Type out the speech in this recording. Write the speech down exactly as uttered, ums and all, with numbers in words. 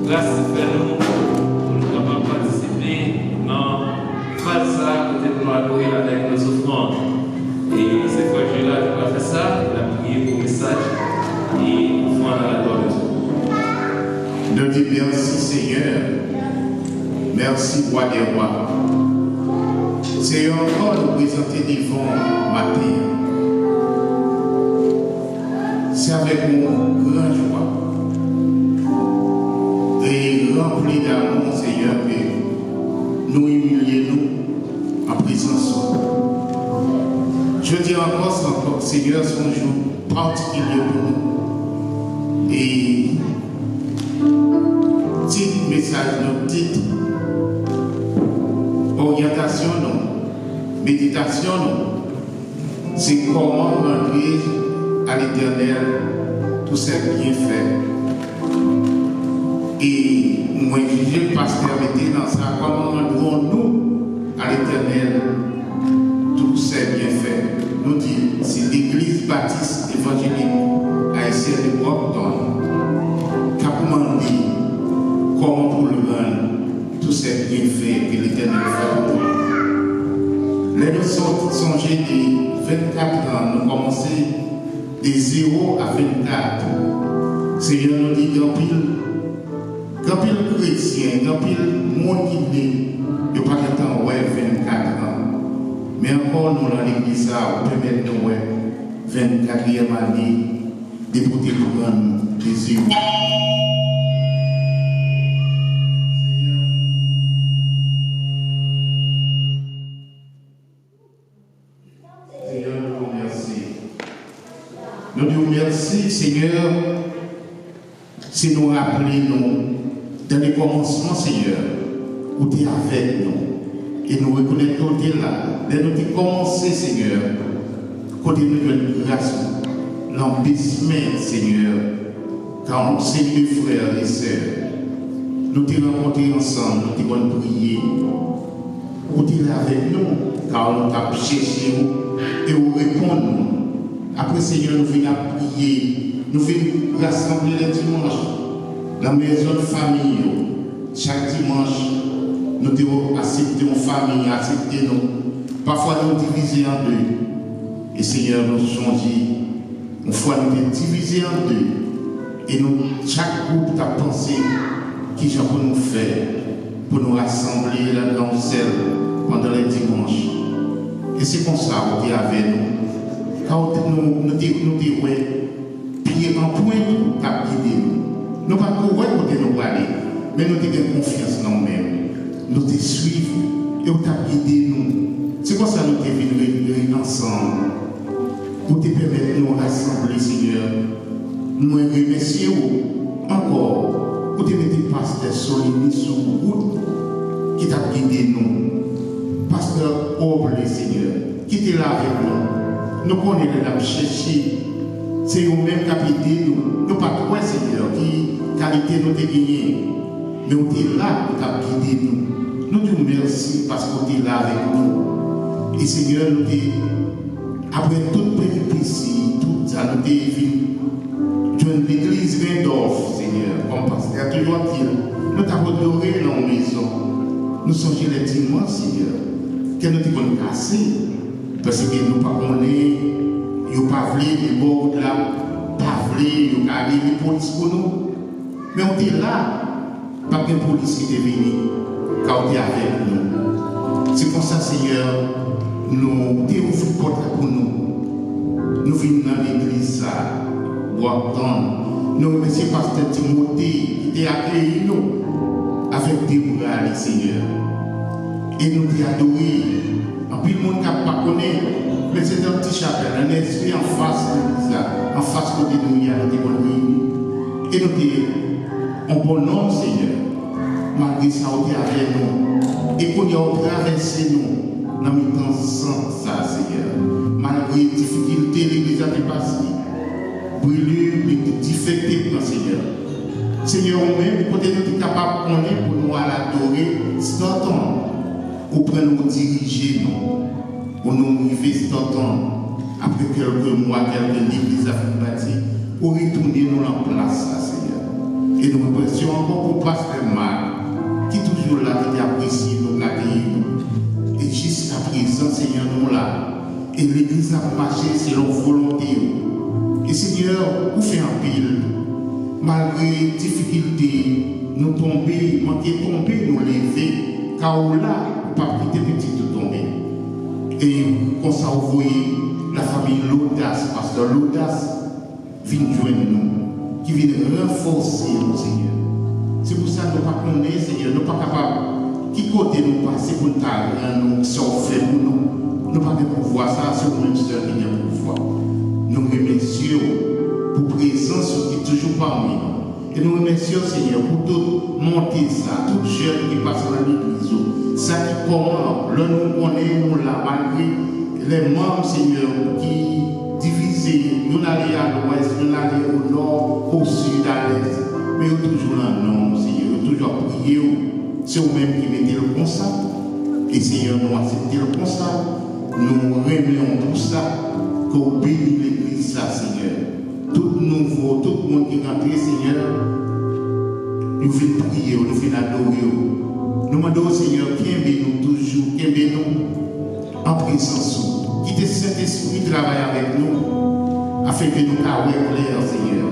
Gras li fè nou pou nou kapab patisipe nan faz sa a kote pou nou adore l avèk nos offrandes. E se frè Gérard ki pral fè sa, l ap priye pou mesaj e ofrann a la glwa de Dye. Nou di mèsi, Senyè. Mèsi, Wa dè wa. Senyè, ankò nou prezante devan w maten an. Se avèk yon gran jwa e ranpli damou, Senyè, ke nou imilye nou an prezans ou. Jodi a ankò, se ankò, Senyè, se yon jou patikilye pou nou. E tit mesaj nou, tit oryantasyon nou, meditasyon nou, se kòman randre a Letènèl tou sèl byenfè. E mwen jije pastè mete nan sa, kòman randre nou a Letènèl tou sèl byenfè. Nou di, se Legliz Batis Evanjelik Ayisyèn de Brockton k ap mande kòman pou l rann tou sèl byenfè ke Letènèl fè pou nou. Lè nou sot sonje de vennkat an, nou kòmanse de zewo a vennkat. Senyè, nou di gen anpil, gen anpil kretyen, gen anpil moun ki ne, yo pa gentan wè vennkat an. Men ankò, nou nan legliz sa, ou pèmèt nou wè vennkatriyèm ane depi w te pran nou de zewo. Senyè, nou di w mèsi. Nou di w mèsi, Senyè, si nou raple nou, dan le kòmansman, Senyè, ou te avèk nou. E nou rekonèt ke w te la. Lè nou te kòmanse, Senyè, kote nou jwenn gras ou, nan bezwen, Senyè, kan yon seri de frè e sè, nou te rankontre ansanm, nou te konn priye. Ou te la avèk nou, ka nou t ap chèche w, e ou reponn nou. Apre, Senyè, nou vin ap priye, nou vin rasanble lè dimanch nan mezon fanmi yo. Chak dimanch, nou te asepte yon fanmi asepte nou. Pafwa, nou divize an de. E, Senyè, nou sonje yon fwa nou te divize an de, e nou, chak gwoup t ap panse kijan pou nou fè pou nou rasanble ladan yon sèl pandan lè dimanch. E se konsa ou te avè nou. Kan ou te, nou, nou te, nou te wè pye anprent ou t ap gide nou. Nou pa t ko wè kote nou prale, men nou te gen konfyans nan ou menm. Nou te swiv ou, e ou t ap gide nou. Se konsa nou te vin rete ansanm. Ou te pèmèt nou rasanble, Senyè. Mwen remèsye ou ankò. Ou te mete pastè Solinis sou wout ki t ap gide nou. Pastè Oble, Senyè, ki te la avèk nou. Nou konnen lè n ap chèche, se yo menm k ap ede nou. Nou pa t wè, Senyè, ki kalite nou te genyen. Men ou te la, ou t ap gide nou. Nou di w mèsi paske ou te la avèk nou. E Senyè, nou te, apre tout peripesi, tout sa, nou te vin jwenn legliz Rendòf, Senyè, kòm pastè a toujou ap di l, nou t ap adore nan yon mezon. Nou sonje lè dimanch, Senyè, kè nou te konn kase, paske nou pa konnen, yo pa vle, de bò wout la, pa vle, yo ka rele polis pou nou. Men ou te la, pa t gen polis ki te vini, ka ou te avèk nou. Se konsa, Senyè, nou te ouvri pòt la pou nou. Nou vin nan legliz sa, Brockton. Nou remèsye pastè Timote ki te akeyi nou avèk de bra li, Senyè. E nou te adore. Anpil moun k ap pa konnen, men se te yon ti chapèl, nan lespri anfas legliz la, anfas kote nou ye a, nou te konn reyini. E nou te yon bon nonm, Senyè. Malgre sa, ou te avè nou. E kounye a, ou travèse nou nan mitan sant sa, Senyè. Malgre difikilte legliz la te pase, brile, dife te pran, Senyè. Senyè, ou menm, kote nou te kapab konnen pou nou al adore Stanton, ou pran nou dirije nou. Pou nou rive Stanton, apre kèlke mwa, kèlke legliz la fin bati, ou retounen nou nan plas sa, Senyè. E nou remersi w ankò pou pastè Marc, ki toujou la, ki te apresye nou, k akeyi nou. E jiskaprezan, Senyè, nou la. E legliz la ap mache selon volonte w. E Senyè, ou fè anpil. Malgre difikilte, nou tonbe, manke tonbe, nou leve. Ka ou la, ou p ap kite pitit ou tonbe. E konsa ou voye lafanmi Lodas, pastè Lodas, vin jwenn nou, ki vin ranfòse nou, Senyè. Se pou sa nou pa konnen, Senyè, nou pa kapab ki kote nou pase pou n ta rann ou sa w fè pou nou. Nou pa gen pouvwa sa, se ou menm sèl ki gen pouvwa. Nou remèsye w pou prezans ou ki toujou pami nou. E nou remèsye w, Senyè, pou tout monte sa, tout jèn ki pase nan legliz ou, sa ki kòman, lè nou konnen nou la, malgre lè manm, Senyè, ki divize, youn ale a lwès, youn ale o nò, o sid, a lès. Men yo toujou nan non w, Senyè, yo toujou ap priye w. Se ou menm ki mete l konsa. E Senyè, nou aksepte l konsa. Nou renmen w pou sa. Ke w beni legliz sa, Senyè. Tout nouvo, tout moun ki rantre, Senyè, nou vin priye w, nou vin adore w. Nou mande w, Senyè, kenbe nou toujou, kenbe nou an prezans ou. Kite Sentespri travay avèk nou, afenke nou ka wè klè, Senyè.